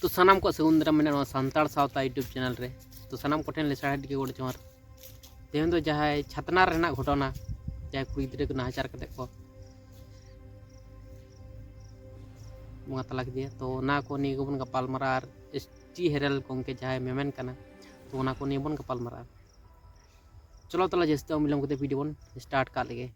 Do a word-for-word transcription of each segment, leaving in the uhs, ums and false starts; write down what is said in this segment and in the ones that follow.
ᱛᱚ ᱥᱟᱱᱟᱢ ᱠᱚ ᱥᱟᱹᱜᱩᱱ ᱫᱟᱨᱟᱢ ᱢᱮᱱᱟᱜᱼᱟ ᱱᱚᱣᱟ ᱥᱟᱱᱛᱟᱲ ᱥᱟᱶᱛᱟ YouTube ᱪᱮᱱᱮᱞ ᱨᱮ᱾ ᱛᱚ ᱥᱟᱱᱟᱢ ᱠᱚᱴᱷᱮᱱ ᱞᱮᱥᱟᱲᱦᱮᱫ ᱜᱮ ᱜᱚᱰ ᱡᱚᱦᱟᱨ᱾ ᱛᱮᱦᱮᱧ ᱫᱚ ᱡᱟᱦᱟᱸᱭ ᱪᱷᱟᱛᱱᱟ ᱨᱮᱱᱟᱜ ᱜᱷᱚᱴᱚᱱᱟ, ᱡᱟᱦᱟᱸᱭ ᱠᱩᱲᱤ ᱜᱤᱫᱽᱨᱟᱹ ᱠᱚ ᱱᱟᱦᱟᱪᱟᱨ ᱠᱟᱛᱮ ᱠᱚ ᱵᱚᱸᱜᱟ ᱛᱟᱞᱟ ᱠᱮᱫᱮᱭᱟ, ᱛᱚ ᱚᱱᱟ ᱠᱚ ᱱᱤᱭᱮ ᱜᱮᱵᱚᱱ ᱜᱟᱯᱟᱞ ᱢᱟᱨᱟᱜᱼᱟ᱾ ᱟᱨ ᱮᱥ ᱴᱤ ᱦᱮᱨᱮᱞ ᱜᱚᱢᱠᱮ ᱡᱟᱦᱟᱸᱭ ᱢᱮᱢᱮᱱ ᱠᱟᱱᱟ, ᱛᱚ ᱚᱱᱟ ᱠᱚ ᱱᱤᱭᱮ ᱵᱚᱱ ᱜᱟᱯᱟᱞ ᱢᱟᱨᱟᱜᱼᱟ᱾ ᱪᱚᱞᱚ ᱛᱟᱦᱚᱞᱮ ᱡᱟᱹᱥᱛᱤ ᱵᱟᱝ ᱵᱤᱞᱚᱢ ᱠᱟᱛᱮ ᱵᱷᱤᱰᱤᱭᱳ ᱵᱚᱱ ᱥᱴᱟᱨᱴ ᱠᱟᱜ ᱞᱮᱜᱮ᱾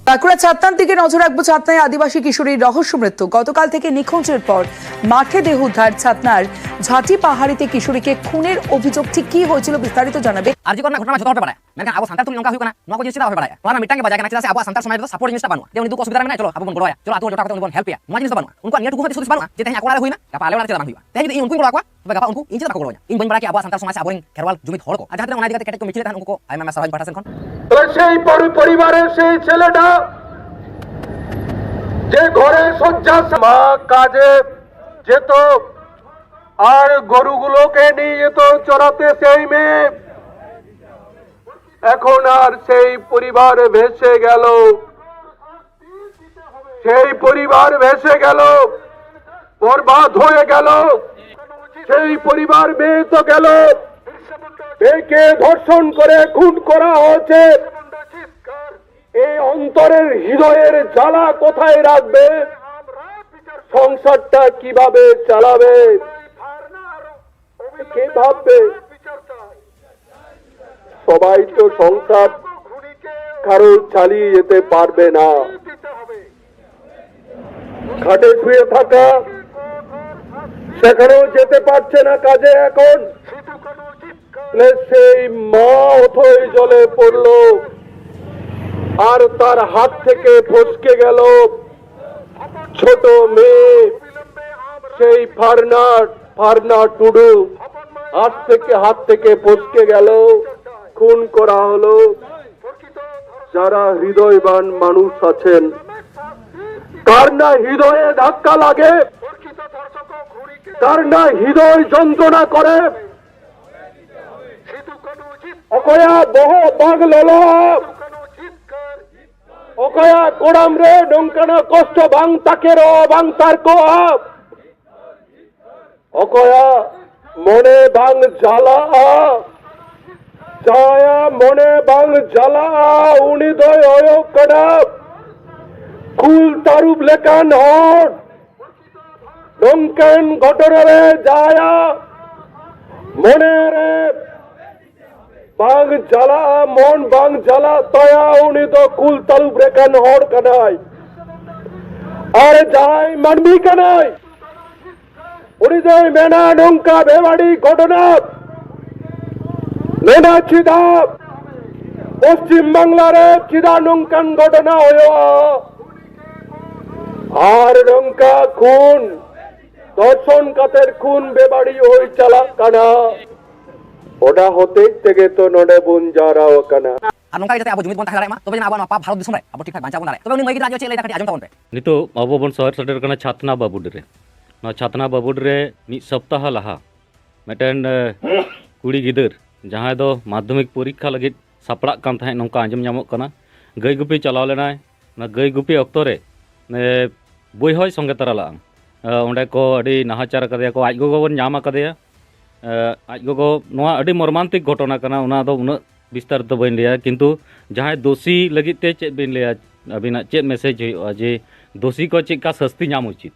বাঁকুড়া ছাতনার দিকে নজর রাখবো। ছাতনায় আদিবাসী কিশোরীর রহস্য মৃত্যু। গতকাল থেকে নিখোঁজের পর মাঠে দেহ উদ্ধার ছাতনার ঝাঁটি পাহাড়িতে। কিশোরীকে খুনের অভিযোগ, ঠিক কী হয়েছিল বিস্তারিত জানাবে। আরজি করোনা ঘটনা ঝুঁকা হতে পারে। ᱢᱮᱱᱠᱷᱟᱱ ᱟᱵᱚ ᱥᱟᱱᱛᱟᱲ ᱛᱩᱞᱩᱡ ᱱᱚᱝᱠᱟ ᱦᱩᱭᱩᱜ ᱠᱟᱱᱟ, ᱱᱚᱣᱟ ᱠᱚ ᱡᱤᱱᱤᱥ ᱪᱮᱫᱟᱜ ᱵᱟᱯᱮ ᱵᱟᱲᱟᱭᱟ? ᱱᱚᱣᱟ ᱨᱮᱱᱟᱜ ᱢᱤᱫᱴᱟᱝ ᱜᱮ ᱵᱟᱡᱟᱭ ᱠᱟᱱᱟ᱾ ᱪᱮᱫᱟᱜ ᱥᱮ ᱟᱵᱚᱣᱟᱜ ᱥᱟᱱᱛᱟᱲ ᱥᱚᱢᱟᱡᱽ ᱨᱮᱫᱚ ᱥᱟᱯᱳᱨᱴ ᱡᱤᱱᱤᱥ ᱫᱚ ᱵᱟᱹᱱᱩᱜᱼᱟ᱾ ᱡᱮ ᱩᱱᱤ ᱫᱩᱠ ᱚᱥᱩᱵᱤᱫᱷᱟ ᱨᱮ ᱢᱮᱱᱟᱭᱟ, ᱪᱚᱞᱚ ᱟᱵᱚ ᱵᱚᱱ ᱜᱚᱲᱚᱣᱟᱭᱟ, ᱪᱚᱞᱚ ᱟᱛᱳ ᱦᱚᱲ ᱡᱚᱴᱟᱣ ᱠᱟᱛᱮ ᱩᱱᱤ ᱵᱚᱱ ᱦᱮᱞᱯ ᱮᱭᱟ, ᱱᱚᱣᱟ ᱡᱤᱱᱤᱥ ᱫᱚ ᱵᱟᱹᱱᱩᱜᱼᱟ᱾ ᱩᱱᱠᱩᱣᱟᱜ ᱱᱤᱭᱟᱹ ᱴᱩᱠᱩ ᱦᱚᱸ ᱥᱩᱫᱷ ᱵᱟᱹᱱᱩᱜᱼᱟ ᱡᱮ ᱛᱮᱦᱮᱧ ᱟᱠᱚ ᱚᱲᱟᱜ ᱨᱮ ᱦᱩᱭᱱᱟ, ᱜᱟᱯᱟ ᱟᱞᱮ ᱚᱲᱟᱜ ᱨᱮ ᱪᱮᱫᱟᱜ ᱵᱟᱝ ᱦᱩᱭᱩᱜᱼᱟ? ᱛᱮᱦᱮᱧ ᱡᱩᱫᱤ ᱤᱧ ᱩᱱᱠᱩᱧ ᱜᱚᱲᱚ ᱟᱠᱚᱣᱟ, ᱛᱚᱵᱮ ᱜᱟᱯᱟ ᱩᱱᱠᱩ ᱤᱧ ᱪᱮᱫᱟᱜ ᱵᱟᱠᱚ ᱜᱚᱲᱚ ᱟᱹᱧᱟ? ᱤᱧ ᱵᱟᱹᱧ ᱵᱟᱲᱟᱭᱟ ᱠᱤ ᱟᱵᱚᱣᱟᱜ ᱥᱟᱱᱛᱟᱲ ᱥᱚᱢᱟᱡᱽ ᱥᱮ ᱟᱵᱚᱨᱮᱱ ᱠᱷᱮᱨᱣᱟᱞ ᱡᱩᱢᱤᱫ ᱦᱚᱲ ᱠᱚ, ᱟᱨ ᱡᱟᱦᱟᱸ ᱛᱤᱱᱟᱹᱜ ᱚᱱᱟ ᱤᱫᱤ ᱠᱟᱛᱮ ᱠᱮᱴᱮᱡ ᱠᱚ ᱢᱤᱪᱷᱤᱞᱮᱫ ᱛᱟᱦᱮᱸᱫ, ᱩᱱᱠᱩ ᱠᱚ ᱟᱭᱢᱟ ᱟᱭᱢᱟ ᱥᱟᱨᱦᱟᱣ ᱤᱧ ᱯᱟᱦᱴᱟ ᱥᱮᱱ ᱠᱷᱚᱱ᱾ ᱛᱚᱵᱮ ᱥᱮᱭ ᱯᱚᱨᱤ-, ᱯᱚᱨᱤᱵᱟᱨᱮ ᱥᱮᱭ ছেলেটা যে ঘরে শয্যা মা কাজে যেত আর গরুগুলোকে নিয়ে যেত চড়াতে সেই মেয়ে, এখন আর সেই পরিবার ভেসে গেল, সেই পরিবার ভেসে গেল, বরবাদ হয়ে গেল। সেই পরিবার মেয়ে তো গেল, মেয়েকে ধর্ষণ করে খুন করা হয়েছে। এই অন্তরের হৃদয়ের জ্বালা কোথায় রাখবে? সংসারটা কিভাবে চালাবে? কে ভাববে? সবাই তো সংসার কারো চালিয়ে যেতে পারবে না। খাটে শুয়ে থাকা, সেখানেও যেতে পারছে না কাজে এখন। তাহলে সেই মা অথই জলে পড়ল, আর তার হাত থেকে ফসকে গেল ছোট মেয়ে, সেই ফারনা, ফারনা টুডু। আজ থেকে হাত থেকে ফসকে গেল, খুন করা হলো। যারা হৃদয়বান মানুষ আছেন, কার না হৃদয়ে ধাক্কা লাগে? ᱠᱟᱨᱱᱟ ᱦᱤᱫᱚᱭ ᱡᱚᱱᱛᱨᱚᱱᱟ ᱠᱚᱨᱮ, ᱚᱠᱚᱭᱟᱜ ᱵᱚᱦᱚᱜ ᱵᱟᱝ ᱞᱚᱞᱚᱜᱼᱟ, ᱚᱠᱚᱭᱟᱜ ᱠᱚᱲᱟᱢ ᱨᱮ ᱱᱚᱝᱠᱟᱱᱟᱜ ᱠᱚᱥᱴᱚ ᱵᱟᱝ ᱛᱟᱠᱮᱨᱚᱜᱼᱟ, ᱵᱟᱝ ᱛᱟᱨᱠᱚᱜᱼᱟ, ᱚᱠᱚᱭᱟᱜ ᱢᱚᱱᱮ ᱵᱟᱝ ᱡᱟᱞᱟᱜᱼᱟ, ᱡᱟᱦᱟᱸᱭᱟᱜ ᱢᱚᱱᱮ ᱵᱟᱝ ᱡᱟᱞᱟᱜᱼᱟ, ᱩᱱᱤ ᱫᱚᱭ ᱦᱩᱭᱩᱜ ᱠᱟᱱᱟ ᱠᱩᱞ ᱛᱟᱹᱨᱩᱵ ᱞᱮᱠᱟᱱ ᱦᱚᱲ᱾ ᱱᱚᱝᱠᱟᱱ ᱜᱷᱚᱴᱚᱱᱟ ᱨᱮ ᱡᱟᱦᱟᱸᱭᱟᱜ ᱢᱚᱱᱮ ᱨᱮ ᱵᱟᱝ ᱪᱟᱞᱟᱜᱼᱟ, ᱢᱚᱱ ᱵᱟᱝ ᱪᱟᱞᱟᱜ ᱛᱟᱭᱟ, ᱩᱱᱤ ᱫᱚ ᱠᱩᱞ ᱛᱟᱹᱨᱩᱵ ᱞᱮᱠᱟᱱ ᱦᱚᱲ ᱠᱟᱱᱟᱭ᱾ ᱟᱨ ᱡᱟᱦᱟᱸᱭ ᱢᱟᱹᱱᱢᱤ ᱠᱟᱱᱟᱭ, ᱩᱱᱤ ᱫᱚᱭ ᱢᱮᱱᱟ ᱱᱚᱝᱠᱟ ᱵᱮᱵᱟᱹᱲᱤᱡ ᱜᱷᱚᱴᱚᱱᱟ, ᱱᱚᱰᱮ ᱪᱮᱫᱟᱜ ᱯᱚᱥᱪᱤᱢ ᱵᱟᱝᱞᱟ ᱨᱮ ᱪᱮᱫᱟᱜ ᱱᱚᱝᱠᱟᱱ ᱜᱷᱚᱴᱚᱱᱟ ᱦᱩᱭᱩᱜᱼᱟ? ᱟᱨ ᱱᱚᱝᱠᱟ ᱠᱷᱩᱱ ᱫᱚᱨᱥᱚᱱ ᱠᱟᱛᱮ ᱠᱷᱩᱱ ᱵᱮᱵᱟᱹᱲᱤᱡ ᱦᱩᱭ ᱪᱟᱞᱟᱜ ᱠᱟᱱᱟ᱾ ᱚᱱᱟ ᱦᱚᱛᱮᱡ ᱛᱮᱜᱮ ᱛᱚ ᱱᱚᱰᱮ ᱵᱚᱱ ᱡᱟᱣᱨᱟ ᱟᱠᱟᱱᱟ᱾ ᱟᱨ ᱱᱚᱝᱠᱟ ᱤᱫᱤ ᱠᱟᱛᱮ ᱟᱵᱚ ᱡᱩᱢᱤᱫ ᱵᱚᱱ ᱛᱟᱦᱮᱸ ᱫᱟᱲᱮᱭᱟᱜ ᱢᱟ, ᱛᱚᱵᱮ ᱡᱮᱱᱚ ᱟᱵᱚ ᱱᱚᱣᱟ ᱯᱟᱯ ᱵᱷᱟᱨᱚᱛ ᱫᱤᱥᱚᱢ ᱨᱮ ᱟᱵᱚ ᱴᱷᱤᱠ ᱴᱷᱟᱠ ᱵᱟᱧᱪᱟᱣ ᱵᱚᱱ ᱫᱟᱲᱮᱭᱟᱜ᱾ ᱛᱚᱵᱮ ᱩᱱᱤ ᱢᱟᱹᱭ ᱜᱤᱫᱽᱨᱟᱹ ᱪᱮᱫ ᱞᱟᱹᱭ ᱮᱫᱟ ᱠᱟᱹᱴᱤᱡ ᱟᱸᱡᱚᱢ ᱛᱟᱵᱚᱱ ᱯᱮ᱾ ᱱᱤᱛᱚᱜ ᱟᱵᱚ ᱵᱚᱱ ᱥᱚᱦᱚᱨ ᱥᱮᱴᱮᱨ ᱠᱟᱱᱟ ᱪᱷᱟᱛᱱᱟ ᱵᱟᱵᱩᱰᱤ ᱨᱮ᱾ ᱱᱚᱣᱟ ᱪᱷᱟᱛᱱᱟ ᱵᱟᱵᱩᱰᱤ ᱨᱮ ᱢᱤᱫ ᱥᱚᱯᱛᱟᱦᱚ ᱞᱟᱦᱟ ᱢᱤᱫᱴᱮᱱ, ᱮ, ᱠᱩᱲᱤ ᱜᱤᱫᱟᱹᱨ ᱡᱟᱦᱟᱸᱭ ᱫᱚ ᱢᱟᱫᱽᱫᱷᱚᱢᱤᱠ ᱯᱚᱨᱤᱠᱠᱷᱟ ᱞᱟᱹᱜᱤᱫ ᱥᱟᱯᱲᱟᱜ ᱠᱟᱱ ᱛᱟᱦᱮᱸᱫ, ᱱᱚᱝᱠᱟ ᱟᱸᱡᱚᱢ ᱧᱟᱢᱚᱜ ᱠᱟᱱᱟ᱾ ᱜᱟᱹᱭ ᱜᱩᱯᱤ ᱪᱟᱞᱟᱣ ᱞᱮᱱᱟᱭ᱾ ᱚᱱᱟ ᱜᱟᱹᱭ ᱜᱩᱯᱤ ᱚᱠᱛᱚ ᱨᱮ, ᱮ, ᱵᱳᱭ ᱦᱚᱸᱭ ᱥᱚᱸᱜᱮ ᱛᱟᱨᱟ ᱞᱟᱜᱼᱟ᱾ ᱮ, ᱚᱸᱰᱮ ᱠᱚ ᱟᱹᱰᱤ ᱱᱟᱦᱟᱪᱟᱨ ᱟᱠᱟᱫᱮᱭᱟ ᱠᱚ, ᱟᱡ ᱜᱚᱜᱚ ᱵᱚᱱ ᱧᱟᱢ ᱟᱠᱟᱫᱮᱭᱟ᱾ ᱮ, ᱟᱡ ᱜᱚᱜᱚ, ᱱᱚᱣᱟ ᱟᱹᱰᱤ ᱢᱚᱨᱢᱟᱱᱛᱤᱠ ᱜᱷᱚᱴᱚᱱᱟ ᱠᱟᱱᱟ, ᱚᱱᱟ ᱫᱚ ᱩᱱᱟᱹᱜ ᱵᱤᱥᱛᱟᱨ ᱫᱚ ᱵᱟᱹᱧ ᱞᱟᱹᱭᱟ, ᱠᱤᱱᱛᱩ ᱡᱟᱦᱟᱸᱭ ᱫᱳᱥᱤ ᱞᱟᱹᱜᱤᱫ ᱛᱮ ᱪᱮᱫ ᱵᱤᱱ ᱞᱟᱹᱭᱟ, ᱟᱹᱵᱤᱱᱟᱜ ᱪᱮᱫ message ᱦᱩᱭᱩᱜᱼᱟ ᱡᱮ ᱫᱳᱥᱤ ᱠᱚ ᱪᱮᱫ ᱞᱮᱠᱟ ᱥᱟᱹᱥᱛᱤ ᱧᱟᱢ ᱩᱪᱤᱛ?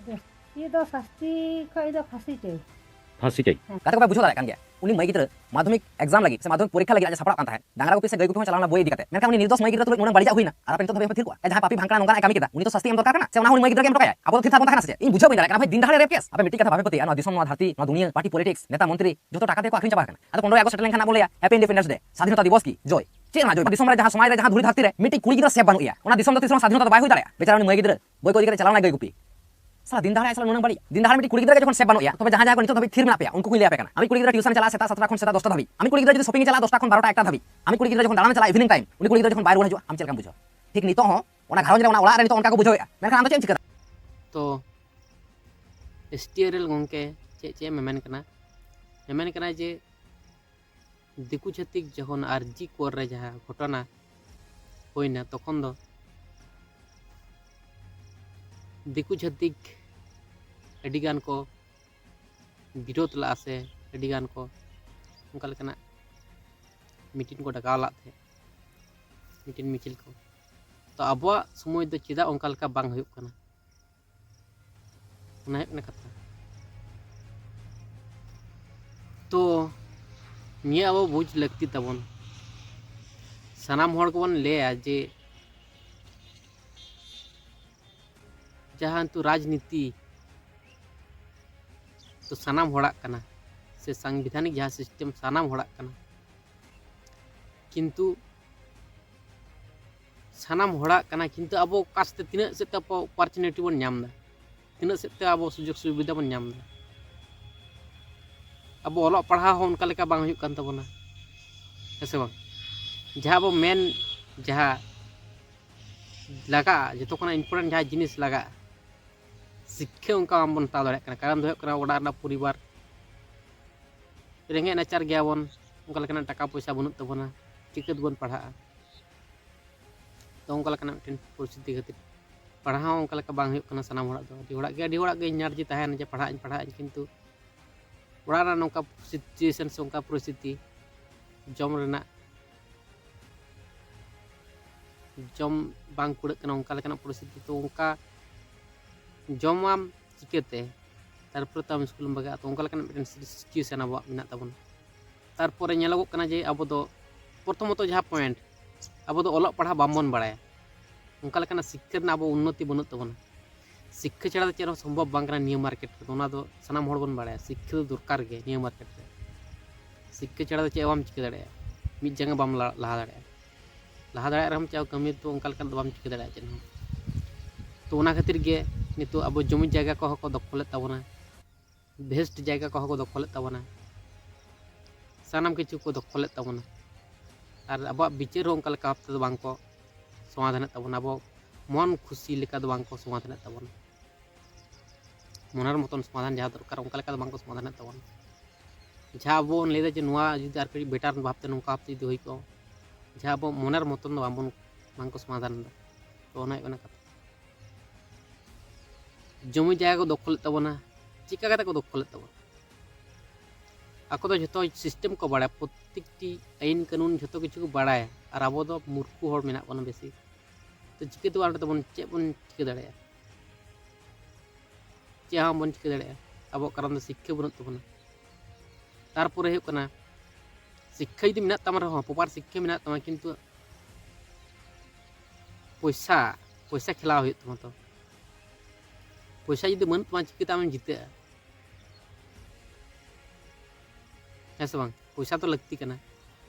ᱫᱳᱥᱤ ᱫᱚ ᱥᱟᱹᱥᱛᱤ ᱠᱷᱚᱡ ᱫᱚ ᱯᱷᱟᱹᱥᱤ ᱪᱟᱹᱭ᱾ ᱯᱷᱟᱹᱥᱤ ᱪᱟᱹᱭ᱾ ᱦᱮᱸ᱾ ᱜᱟᱛᱮ ᱠᱚ ᱵᱟᱭ ᱵᱩᱡᱷᱟᱹᱣ ᱫᱟᱲᱮᱭᱟᱜ ᱠᱟᱱ ᱜᱮᱭᱟ, ᱩᱱᱤ ᱢᱟᱹᱭ ᱜᱤᱫᱽᱨᱟᱹ ᱢᱟᱫᱽᱫᱷᱚᱢᱤᱠ exam ᱞᱟᱹᱜᱤᱫ ᱥᱮ ᱢᱟᱫᱽᱫᱷᱚᱢᱤᱠ ᱯᱚᱨᱤᱠᱠᱷᱟ ᱞᱟᱹᱜᱤᱫ ᱟᱡ ᱮ ᱥᱟᱯᱲᱟᱜ ᱠᱟᱱ ᱛᱟᱦᱮᱸᱫ, ᱰᱟᱝᱨᱟ ᱜᱩᱯᱤ ᱥᱮ ᱜᱟᱹᱭ ᱜᱩᱯᱤ ᱦᱚᱸ ᱪᱟᱞᱟᱣ ᱞᱮᱱᱟ ᱵᱳᱭ ᱤᱫᱤ ᱠᱟᱛᱮ, ᱢᱮᱱᱠᱷᱟᱱ ᱩᱱᱤ ᱱᱤᱨᱫᱳᱥ ᱢᱟᱹᱭ ᱜᱤᱫᱽᱨᱟᱹ ᱛᱩᱞᱩᱡ ᱱᱩᱱᱟᱹᱜ ᱵᱟᱹᱲᱤᱡᱟᱜ ᱦᱩᱭᱱᱟ᱾ ᱟᱨ ᱟᱯᱮ ᱱᱤᱛᱚᱜ ᱫᱷᱟᱹᱵᱤᱡ ᱯᱮ ᱛᱷᱤᱨ ᱠᱚᱜᱼᱟ? ᱮ, ᱡᱟᱦᱟᱸᱭ ᱯᱟᱯᱤ ᱵᱷᱟᱝᱠᱲᱟ ᱱᱚᱝᱠᱟᱱᱟᱜ ᱮ ᱠᱟᱹᱢᱤ ᱠᱮᱫᱟ, ᱩᱱᱤ ᱫᱚ ᱥᱟᱹᱥᱛᱤ ᱮᱢ ᱫᱚᱨᱠᱟᱨ ᱠᱟᱱᱟ, ᱥᱮ ᱚᱱᱟ ᱦᱚᱸ ᱩᱱᱤ ᱢᱟᱹᱭ ᱜᱤᱫᱽᱨᱟᱹ ᱜᱮ ᱮᱢ ᱦᱚᱴᱚ ᱠᱟᱭᱟᱭ? ᱟᱵᱚ ᱫᱚ ᱛᱷᱤᱨ ᱛᱷᱟᱨ ᱵᱚᱱ ᱛᱟᱦᱮᱱᱟ ᱥᱮ ᱪᱮᱫ? ᱤᱧ ᱵᱩᱡᱷᱟᱹᱣ ᱵᱟᱹᱧ ᱫᱟᱲᱮᱭᱟᱜ ᱠᱟᱱᱟ ᱵᱷᱟᱭ, ᱫᱤᱱ ᱫᱷᱟᱲᱮ rape case᱾ ᱟᱯᱮ ᱢᱤᱫᱴᱤᱡ ᱠᱟᱛᱷᱟ ᱵᱟᱯᱮ ᱯᱟᱹᱛᱭᱟᱹᱜᱼᱟ, ᱱᱚᱣᱟ ᱫᱤᱥᱚᱢ, ᱱᱚᱣᱟ ᱫᱷᱟᱹᱨᱛᱤ, ᱱᱚᱣᱟ ᱫᱩᱱᱤᱭᱟᱹ, party politics, ᱱᱮᱛᱟ ᱢᱚᱱᱛᱨᱤ, ᱡᱚᱛᱚ ᱴᱟᱠᱟ ᱛᱮᱠᱚ ᱟᱹᱠᱷᱨᱤᱧ ᱪᱟᱵᱟ ᱟᱠᱟᱱᱟ᱾ ᱟᱫᱚ ᱯᱚᱱᱨᱚᱭ ᱟᱜᱚᱥᱴ ᱥᱮᱴᱮᱨ ᱞᱮᱱᱠᱷᱟᱱ ᱟᱵᱚ ᱞᱟᱹᱭᱟ Happy Independence Day, ᱥᱟᱫᱷᱤᱱᱚᱛᱟ ᱫᱤᱵᱚᱥ ᱠᱤ ᱡᱚᱭ᱾ ᱪᱮᱫ ᱨᱮᱱᱟᱜ ᱡᱚᱭ? ᱫᱤᱥᱚᱢ ᱨᱮ ᱡᱟᱦᱟᱸ ᱥᱚᱢᱟᱡᱽ ᱨᱮ ᱡᱟᱦᱟᱸ ᱫᱷᱩᱲᱤ ᱫᱷᱟᱹᱨᱛᱤ ᱨᱮ ᱢᱤᱫᱴᱤᱡ ᱠᱩᱲᱤ ᱜᱤᱫᱽᱨᱟᱹ safe ᱵᱟᱹᱱᱩᱜ ᱮᱭᱟ, ᱚᱱᱟ ᱫᱤᱥᱚᱢ ᱫᱚ ᱛᱤᱥ ᱦᱚᱸ ᱥᱟᱫᱷᱤᱱᱚᱛᱟ ᱫᱚ ᱵᱟᱭ ᱦᱩᱭ ᱫᱟᱲᱮᱭᱟᱜᱼᱟ᱾ ᱵᱮᱪᱟᱨᱟ ᱩᱱᱤ ᱢᱟᱹᱭ ᱜᱤᱫᱽᱨᱟᱹ ᱵᱳᱭ ᱠᱚ ᱤᱫᱤ ᱠᱟᱛᱮ ᱪᱟᱞᱟᱣ ᱮᱱᱟᱭ ᱜᱟᱹᱭ ᱜᱩᱯᱤ᱾ ᱥᱟᱞᱟ ᱫᱤᱱ ᱫᱟᱲᱮ ᱟᱭ, ᱥᱟᱞᱟ ᱱᱩᱱᱟᱹᱜ ᱵᱟᱹᱲᱤᱡ᱾ ᱫᱤᱱ ᱫᱟᱲᱮ ᱢᱤᱫᱴᱤᱡ ᱠᱩᱲᱤ ᱜᱤᱫᱽᱨᱟᱹ ᱜᱮ ᱡᱚᱠᱷᱚᱱ safe ᱵᱟᱹᱱᱩᱜ ᱮᱭᱟ, ᱛᱚᱵᱮ ᱡᱟᱦᱟᱸᱭ ᱡᱟᱦᱟᱸᱭ ᱠᱚ ᱱᱤᱛᱚᱜ ᱫᱷᱟᱹᱵᱤᱡ ᱛᱷᱤᱨ ᱢᱮᱱᱟᱜ ᱯᱮᱭᱟ, ᱩᱱᱠᱩ ᱠᱚᱧ ᱞᱟᱹᱭ ᱟᱯᱮ ᱠᱟᱱᱟ᱾ ᱟᱢᱤᱡ ᱠᱩᱲᱤ ᱜᱤᱫᱽᱨᱟᱹ tuition ᱮ ᱪᱟᱞᱟᱜᱼᱟ ᱥᱮᱛᱟᱜ ᱥᱟᱛᱴᱟ ᱠᱷᱚᱱ ᱥᱮᱛᱟᱜ ᱫᱚᱥᱴᱟ ᱫᱷᱟᱹᱵᱤᱡ᱾ ᱟᱢᱤᱡ ᱠᱩᱲᱤ ᱜᱤᱫᱽᱨᱟᱹ ᱡᱩᱫᱤ shopping ᱮ ᱪᱟᱞᱟᱜᱼᱟ ᱫᱚᱥᱴᱟ ᱠᱷᱚᱱ ᱵᱟᱨᱚᱴᱟ ᱮᱠᱴᱟ ᱫᱷᱟᱹᱵᱤᱡ᱾ ᱟᱢᱤᱡ ᱠᱩᱲᱤ ᱜᱤᱫᱽᱨᱟᱹ ᱡᱚᱠᱷᱚᱱ ᱫᱟᱬᱟᱱ ᱮ ᱪᱟᱞᱟᱜᱼᱟ evening time, ᱩᱱᱤ ᱠᱩᱲᱤ ᱜᱤᱫᱽᱨᱟᱹ ᱡᱚᱠᱷᱚᱱ ᱵᱟᱭ ᱨᱩᱣᱟᱹᱲ ᱦᱤᱡᱩᱜᱼᱟ, ᱟᱢ ᱪᱮᱫ ᱞᱮᱠᱟᱢ ᱵᱩᱡᱷᱟᱹᱣᱟ? ᱴᱷᱤᱠ ᱱᱤᱛᱚᱜ ᱦᱚᱸ ᱚᱱᱟ ᱜᱷᱟᱨᱚᱸᱡᱽ ᱨᱮ, ᱚᱱᱟ ᱚᱲᱟᱜ ᱨᱮ ᱱᱤᱛᱚᱜ ᱚᱱᱠᱟ ᱠᱚ ᱵᱩᱡᱷᱟᱹᱣᱮᱫᱼᱟ, ᱢᱮᱱᱠᱷᱟᱱ ᱟᱢ ᱫᱚ ᱪᱮᱫ ᱮᱢ ᱪᱤᱠᱟᱹ ᱫᱟᱲᱮᱭᱟᱜᱼᱟ? ᱛᱚ, ᱮᱥ ᱴᱤ ᱟᱨ ᱮᱞ ᱜᱚᱢᱠᱮ ᱪᱮᱫ ᱪᱮᱫ ᱮ ᱢᱮᱢᱮᱱ ᱠᱟᱱᱟ? ᱢᱮᱢᱮᱱ ᱠᱟᱱᱟᱭ ᱡᱮ ᱫᱤᱠᱩ ᱪᱷᱟᱹᱛᱤᱠ ᱡᱚᱠᱷᱚᱱ ᱟᱨ ᱡᱤ ᱠᱚᱨ ᱨᱮ ᱡᱟᱦᱟᱸ ᱜᱷᱚᱴᱚᱱᱟ ᱦᱩᱭᱱᱟ, ᱛᱚᱠᱷᱚᱱ ᱫᱚ ᱫᱤᱠᱩ ᱪᱷᱟᱹᱛᱤᱠ ᱟᱹᱰᱤᱜᱟᱱ ᱠᱚ ᱵᱤᱨᱳᱫ ᱞᱟᱜᱼᱟ ᱥᱮ ᱟᱹᱰᱤᱜᱟᱱ ᱠᱚ ᱚᱱᱠᱟ ᱞᱮᱠᱟᱱᱟᱜ ᱢᱤᱴᱤᱝ ᱠᱚ ᱰᱟᱠᱟᱣ ᱞᱟᱜ ᱛᱟᱦᱮᱸᱫ, ᱢᱤᱴᱤᱝ ᱢᱤᱪᱷᱤᱞ ᱠᱚ᱾ ᱛᱚ ᱟᱵᱚᱣᱟᱜ ᱥᱚᱢᱚᱭ ᱫᱚ ᱪᱮᱫᱟᱜ ᱚᱱᱠᱟ ᱞᱮᱠᱟ ᱵᱟᱝ ᱦᱩᱭᱩᱜ ᱠᱟᱱᱟ? ᱚᱱᱟ ᱦᱩᱭᱩᱜ ᱠᱟᱱᱟ ᱠᱟᱛᱷᱟ᱾ ᱛᱚ ᱱᱤᱭᱟᱹ ᱟᱵᱚ ᱵᱩᱡᱽ ᱞᱟᱹᱠᱛᱤ ᱛᱟᱵᱚᱱ᱾ ᱥᱟᱱᱟᱢ ᱦᱚᱲ ᱜᱮᱵᱚᱱ ᱞᱟᱹᱭᱟ ᱡᱮ ᱡᱟᱦᱟᱸ ᱱᱤᱛᱚᱜ ᱨᱟᱡᱽᱱᱤᱛᱤ ᱫᱚ ᱥᱟᱱᱟᱢ ᱦᱚᱲᱟᱜ ᱠᱟᱱᱟ, ᱥᱮ ᱥᱟᱝᱵᱤᱫᱷᱟᱱᱤᱠ ᱡᱟᱦᱟᱸ ᱥᱤᱥᱴᱮᱢ ᱥᱟᱱᱟᱢ ᱦᱚᱲᱟᱜ ᱠᱟᱱᱟ, ᱠᱤᱱᱛᱩ ᱥᱟᱱᱟᱢ ᱦᱚᱲᱟᱜ ᱠᱟᱱᱟ, ᱠᱤᱱᱛᱩ ᱟᱵᱚ ᱚᱠᱟ ᱥᱮᱫ ᱛᱮ ᱛᱤᱱᱟᱹᱜ ᱥᱮᱫ ᱛᱮ ᱟᱵᱚ ᱚᱯᱚᱨᱪᱩᱱᱤᱴᱤ ᱵᱚᱱ ᱧᱟᱢ ᱮᱫᱟ, ᱛᱤᱱᱟᱹᱜ ᱥᱮᱫ ᱛᱮ ᱟᱵᱚ ᱥᱩᱡᱳᱜᱽ ᱥᱩᱵᱤᱫᱷᱟ ᱵᱚᱱ ᱧᱟᱢ ᱮᱫᱟ? ᱟᱵᱚ ᱚᱞᱚᱜ ᱯᱟᱲᱦᱟᱣ ᱦᱚᱸ ᱚᱱᱠᱟ ᱞᱮᱠᱟ ᱵᱟᱝ ᱦᱩᱭᱩᱜ ᱠᱟᱱ ᱛᱟᱵᱚᱱᱟ, ᱦᱮᱸ ᱥᱮ ᱵᱟᱝ? ᱡᱟᱦᱟᱸ ᱟᱵᱚ ᱢᱮᱱ ᱡᱟᱦᱟᱸ ᱞᱟᱜᱟᱜᱼᱟ, ᱡᱚᱛᱚ ᱠᱷᱚᱱᱟᱜ ᱤᱢᱯᱚᱨᱴᱮᱱᱴ ᱡᱟᱦᱟᱸ ᱡᱤᱱᱤᱥ ᱞᱟᱜᱟᱜᱼᱟ, ᱥᱤᱠᱠᱷᱟ ᱚᱱᱠᱟ ᱵᱟᱝᱵᱚᱱ ᱦᱟᱛᱟᱣ ᱫᱟᱲᱮᱭᱟᱜ ᱠᱟᱱᱟ᱾ ᱠᱟᱨᱚᱱ ᱫᱚ ᱦᱩᱭᱩᱜ ᱠᱟᱱᱟ ᱚᱲᱟᱜ ᱨᱮᱱᱟᱜ ᱯᱚᱨᱤᱵᱟᱨ, ᱨᱮᱸᱜᱮᱡ ᱱᱟᱪᱟᱨ ᱜᱮᱭᱟᱵᱚᱱ, ᱚᱱᱠᱟ ᱞᱮᱠᱟᱱᱟᱜ ᱴᱟᱠᱟ ᱯᱚᱭᱥᱟ ᱵᱟᱹᱱᱩᱜ ᱛᱟᱵᱚᱱᱟ, ᱪᱤᱠᱟᱹ ᱛᱮᱵᱚᱱ ᱯᱟᱲᱦᱟᱜᱼᱟ? ᱛᱚ ᱚᱱᱠᱟ ᱞᱮᱠᱟᱱᱟᱜ ᱢᱤᱫᱴᱮᱱ ᱯᱚᱨᱤᱥᱛᱷᱤᱛᱤ ᱠᱷᱟᱹᱛᱤᱨ ᱯᱟᱲᱦᱟᱣ ᱦᱚᱸ ᱚᱱᱠᱟ ᱞᱮᱠᱟ ᱵᱟᱝ ᱦᱩᱭᱩᱜ ᱠᱟᱱᱟ ᱥᱟᱱᱟᱢ ᱦᱚᱲᱟᱜ ᱫᱚ᱾ ᱟᱹᱰᱤ ᱦᱚᱲᱟᱜ ᱜᱮ, ᱟᱹᱰᱤ ᱦᱚᱲᱟᱜ ᱜᱮ ᱮᱱᱟᱨᱡᱤ ᱛᱟᱦᱮᱱᱟ ᱡᱮ ᱯᱟᱲᱦᱟᱜ ᱟᱹᱧ, ᱯᱟᱲᱦᱟᱜ ᱟᱹᱧ, ᱠᱤᱱᱛᱩ ᱚᱲᱟᱜ ᱨᱮᱱᱟᱜ ᱱᱚᱝᱠᱟ ᱥᱤᱪᱩᱭᱮᱥᱚᱱ ᱥᱮ ᱚᱱᱠᱟ ᱯᱚᱨᱤᱥᱛᱷᱤᱛᱤ, ᱡᱚᱢ ᱨᱮᱱᱟᱜ, ᱡᱚᱢ ᱵᱟᱝ ᱠᱩᱲᱟᱹᱜ ᱠᱟᱱᱟ, ᱚᱱᱠᱟ ᱞᱮᱠᱟᱱᱟᱜ ᱯᱚᱨᱤᱥᱛᱷᱤᱛᱤ᱾ ᱛᱚ ᱚᱱᱠᱟ ᱡᱚᱢᱟᱢ ᱪᱤᱠᱟᱹᱛᱮ? ᱛᱟᱨᱯᱚᱨᱮ ᱛᱚ ᱟᱢ ᱥᱠᱩᱞᱮᱢ ᱵᱟᱜᱟᱜᱼᱟ᱾ ᱛᱚ ᱚᱱᱠᱟ ᱞᱮᱠᱟᱱᱟᱜ ᱢᱤᱫᱴᱮᱱ ᱥᱤᱪᱩᱭᱮᱥᱚᱱ ᱟᱵᱚᱣᱟᱜ ᱢᱮᱱᱟᱜ ᱛᱟᱵᱚᱱᱟ᱾ ᱛᱟᱨᱯᱚᱨᱮ ᱧᱮᱞᱚᱜᱚᱜ ᱠᱟᱱᱟ ᱡᱮ ᱟᱵᱚ ᱫᱚ ᱯᱨᱚᱛᱷᱚᱢᱚᱛᱚ ᱡᱟᱦᱟᱸ ᱯᱚᱭᱮᱱᱴ, ᱟᱵᱚ ᱫᱚ ᱚᱞᱚᱜ ᱯᱟᱲᱦᱟᱜ ᱵᱟᱝᱵᱚᱱ ᱵᱟᱲᱟᱭᱟ, ᱚᱱᱠᱟ ᱞᱮᱠᱟᱱᱟᱜ ᱥᱤᱠᱠᱷᱟ ᱨᱮᱱᱟᱜ ᱟᱵᱚ ᱩᱱᱱᱚᱛᱤ ᱵᱟᱹᱱᱩᱜ ᱛᱟᱵᱚᱱᱟ᱾ ᱥᱤᱠᱠᱷᱟ ᱪᱷᱟᱲᱟ ᱫᱚ ᱪᱮᱫ ᱦᱚᱸ ᱥᱚᱢᱵᱷᱚᱵ ᱵᱟᱝ ᱠᱟᱱᱟ ᱱᱤᱭᱟᱹ ᱢᱟᱨᱠᱮᱴ ᱨᱮᱫᱚ᱾ ᱚᱱᱟ ᱫᱚ ᱥᱟᱱᱟᱢ ᱦᱚᱲ ᱵᱚᱱ ᱵᱟᱲᱟᱭᱟ, ᱥᱤᱠᱠᱷᱟ ᱫᱚ ᱫᱚᱨᱠᱟᱨ ᱜᱮ ᱱᱤᱭᱟᱹ ᱢᱟᱨᱠᱮᱴ ᱨᱮ᱾ ᱥᱤᱠᱠᱷᱟ ᱪᱷᱟᱲᱟ ᱫᱚ ᱪᱮᱫ ᱦᱚᱸ ᱵᱟᱢ ᱪᱤᱠᱟᱹ ᱫᱟᱲᱮᱭᱟᱜᱼᱟ, ᱢᱤᱫ ᱡᱟᱸᱜᱟ ᱵᱟᱢ ᱞᱟ-, ᱞᱟᱦᱟ ᱫᱟᱲᱮᱭᱟᱜᱼᱟ᱾ ᱞᱟᱦᱟ ᱫᱟᱲᱮᱭᱟᱜ ᱨᱮᱦᱚᱸᱢ ᱪᱮᱫ ᱠᱟᱹᱢᱤ ᱫᱚ ᱚᱱᱠᱟ ᱞᱮᱠᱟ ᱫᱚ ᱵᱟᱢ ᱪᱤᱠᱟᱹ ᱫᱟᱲᱮᱭᱟᱜᱼᱟ ᱪᱮᱫ ᱦᱚᱸ᱾ ᱛᱚ ᱚᱱᱟ ᱠᱷᱟᱹᱛᱤᱨ ᱜᱮ ᱱᱤᱛᱚᱜ ᱟᱵᱚ ᱡᱚᱢᱤ ᱡᱟᱭᱜᱟ ᱠᱚᱦᱚᱸ ᱠᱚ ᱫᱚᱠᱷᱚᱞᱮᱫ ᱛᱟᱵᱚᱱᱟ, ᱵᱷᱮᱥᱴ ᱡᱟᱭᱜᱟ ᱠᱚᱦᱚᱸ ᱠᱚ ᱫᱚᱠᱷᱚᱞᱮᱫ ᱛᱟᱵᱚᱱᱟ, ᱥᱟᱱᱟᱢ ᱠᱤᱪᱷᱩ ᱠᱚ ᱫᱚᱠᱷᱚᱞᱮᱫ ᱛᱟᱵᱚᱱᱟ᱾ ᱟᱨ ᱟᱵᱚᱣᱟᱜ ᱵᱤᱪᱟᱹᱨ ᱦᱚᱸ ᱚᱱᱠᱟ ᱞᱮᱠᱟ ᱵᱷᱟᱵ ᱛᱮᱫᱚ ᱵᱟᱝ ᱠᱚ ᱥᱚᱢᱟᱫᱷᱟᱱᱮᱫ ᱛᱟᱵᱚᱱᱟ, ᱟᱵᱚ ᱢᱚᱱ ᱠᱷᱩᱥᱤ ᱞᱮᱠᱟ ᱫᱚ ᱵᱟᱝ ᱠᱚ ᱥᱚᱢᱟᱫᱷᱟᱱᱮᱫ ᱛᱟᱵᱚᱱᱟ᱾ ᱢᱚᱱᱮᱨ ᱢᱚᱛᱚᱱ ᱥᱚᱢᱟᱫᱷᱟᱱ ᱡᱟᱦᱟᱸ ᱫᱚᱨᱠᱟᱨ, ᱚᱱᱠᱟ ᱞᱮᱠᱟ ᱫᱚ ᱵᱟᱝᱠᱚ ᱥᱚᱢᱟᱫᱷᱟᱱᱮᱫ ᱛᱟᱵᱚᱱᱟ᱾ ᱡᱟᱦᱟᱸ ᱟᱵᱚ ᱵᱚᱱ ᱞᱟᱹᱭᱫᱟ ᱡᱮ ᱱᱚᱣᱟ ᱡᱩᱫᱤ ᱟᱨ ᱠᱟᱹᱴᱤᱡ ᱵᱮᱴᱟᱨ ᱵᱷᱟᱵᱽᱛᱮ ᱱᱚᱝᱠᱟ ᱵᱷᱟᱵᱽᱛᱮ ᱡᱩᱫᱤ ᱦᱩᱭ ᱠᱚᱜᱼᱟ, ᱡᱟᱦᱟᱸ ᱟᱵᱚ ᱢᱚᱱᱮᱨ ᱢᱚᱛᱚᱱ ᱫᱚ ᱵᱟᱝᱵᱚᱱ, ᱵᱟᱝᱠᱚ ᱥᱚᱢᱟᱫᱷᱟᱱ ᱮᱫᱟ᱾ ᱛᱚ ᱚᱱᱟ ᱦᱩᱭᱩᱜ ᱠᱟᱱᱟ ᱠᱟᱛᱷᱟ᱾ ᱡᱚᱢᱤ ᱡᱟᱭᱜᱟ ᱠᱚ ᱫᱚᱠᱷᱚᱞᱮᱫ ᱛᱟᱵᱚᱱᱟ᱾ ᱪᱤᱠᱟ ᱠᱟᱛᱮ ᱠᱚ ᱫᱚᱠᱷᱚᱞᱮᱫ ᱛᱟᱵᱚᱱᱟ? ᱟᱠᱚ ᱫᱚ ᱡᱷᱚᱛᱚ ᱥᱤᱥᱴᱮᱢ ᱠᱚ ᱵᱟᱲᱟᱭᱟ, ᱯᱨᱚᱛᱮᱠᱴᱤ ᱟᱹᱭᱤᱱ ᱠᱟᱹᱱᱩᱱ ᱡᱷᱚᱛᱚ ᱠᱤᱪᱷᱩ ᱠᱚ ᱵᱟᱲᱟᱭᱟ, ᱟᱨ ᱟᱵᱚ ᱫᱚ ᱢᱩᱨᱠᱷᱩ ᱦᱚᱲ ᱢᱮᱱᱟᱜ ᱵᱚᱱᱟ ᱵᱮᱥᱤ᱾ ᱛᱚ ᱪᱤᱠᱟᱹ ᱛᱮᱵᱚᱱ ᱚᱸᱰᱮ ᱫᱚᱵᱚᱱ, ᱪᱮᱫ ᱵᱚᱱ ᱪᱤᱠᱟᱹ ᱫᱟᱲᱮᱭᱟᱜᱼᱟ? ᱪᱮᱫ ᱦᱚᱸ ᱵᱟᱵᱚᱱ ᱪᱤᱠᱟᱹ ᱫᱟᱲᱮᱭᱟᱜᱼᱟ᱾ ᱟᱵᱚᱣᱟᱜ ᱠᱟᱨᱚᱱ ᱫᱚ ᱥᱤᱠᱠᱷᱟ ᱵᱟᱹᱱᱩᱜ ᱛᱟᱵᱚᱱᱟ᱾ ᱛᱟᱨᱯᱚᱨᱮ ᱦᱩᱭᱩᱜ ᱠᱟᱱᱟ, ᱥᱤᱠᱠᱷᱟ ᱡᱩᱫᱤ ᱢᱮᱱᱟᱜ ᱛᱟᱢ ᱨᱮᱦᱚᱸ, ᱯᱨᱚᱯᱟᱨ ᱥᱤᱠᱠᱷᱟ ᱢᱮᱱᱟᱜ ᱛᱟᱢᱟ, ᱠᱤᱱᱛᱩ ᱯᱚᱭᱥᱟ, ᱯᱚᱭᱥᱟ ᱠᱷᱮᱞᱟᱣ ᱦᱩᱭᱩᱜ ᱛᱟᱢᱟ᱾ ᱛᱚ ᱯᱚᱭᱥᱟ ᱡᱩᱫᱤ ᱵᱟᱹᱱᱩᱜ ᱛᱟᱢᱟ, ᱪᱤᱠᱟᱹᱛᱮ ᱟᱢᱮᱢ ᱡᱤᱛᱟᱹᱜᱼᱟ? ᱦᱮᱸ ᱥᱮ ᱵᱟᱝ? ᱯᱚᱭᱥᱟ ᱫᱚ ᱞᱟᱹᱠᱛᱤ ᱠᱟᱱᱟ᱾